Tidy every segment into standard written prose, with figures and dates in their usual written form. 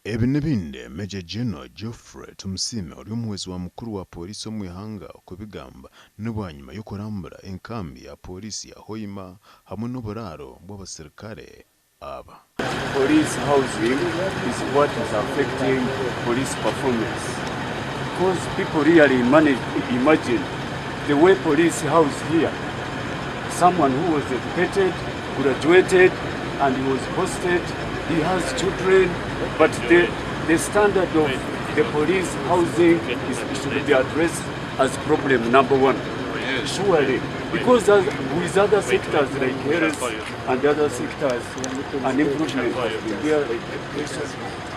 Ebi n'ebindi Major General Geoffrey Tumusiime ori omuhwezi wa mukuru wa pooriisi omu ihanga okubigamba ni bwanyima y'okurambura enkambi ya pooriisi ya Hoima hamwe n'oburaaro bw'abaserukare aba. Police housing is what is affecting police performance because people really imagine the way police house here someone who was educated, graduated and he was posted, he has children but the, the standard of the police housing is, should be addressed as problem number one. Surely, because as, with other sectors like health and other sectors, an improvement has been there like education.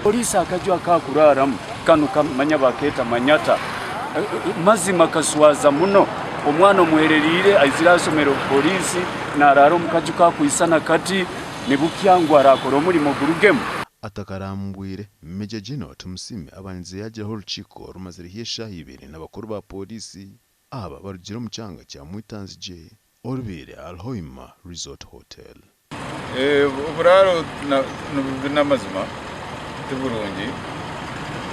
Police akaju akakuraramu kanu kamanya baketa manyata mazima kaswaza muno omwana omuhererire aizire asomero polisi narara omu kaju kakwisana kati nibukyangu arakora omurimo gurugemu. Atakarambwire, Major General Tumusiime abandize yaagiraho orukiiko rumazireho eshaaha ibiri n'abakuru ba pooriisi aba barugire omu kyanga kya Mwitanzigye orubaire ahari Hoima Resort Hotel. Oburaaro nibubi n'amazima ti burungi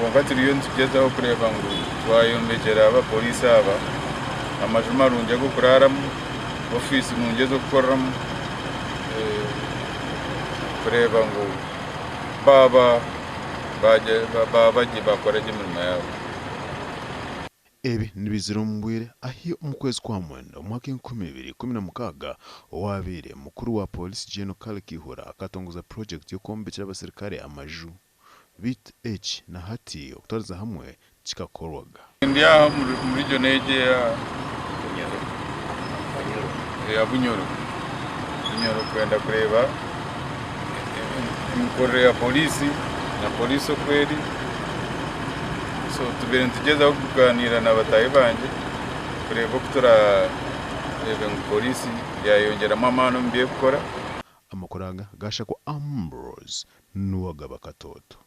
kwonka turiyo nitugyezaho kureeba ngu twayombekyera abapoliisi aba amaju marungi ag'okuraaramu, ofiisi nungi ez'okukoreramu kureeba ngu baaba baaba gye baakora gye emirimo yaabo. Ebi nibizira omu bwire ahi omu kwezi kwa mwenda omu mwaka 2016 owaabaire mukuru wa pooriisi Gen. Kale Kayihura akatongoza purojekiti y'okwombekyera abaserukare amaju beitu eki na hati okutwariza hamwe kikakorwaga. Ndi aha omu region egi eya eya Bunyoro Bunyoro kwenda kureeba emikorere ya poliisi na poliisi oku eri so tubaire nitugyezaho kuganiira na bataahi bangye kureeba oku turareebe ngu poliisi yayongyeramu amaani omu bi erikukora. Amakuru aga gashakwa Ambrose Nuwagaba Katoto.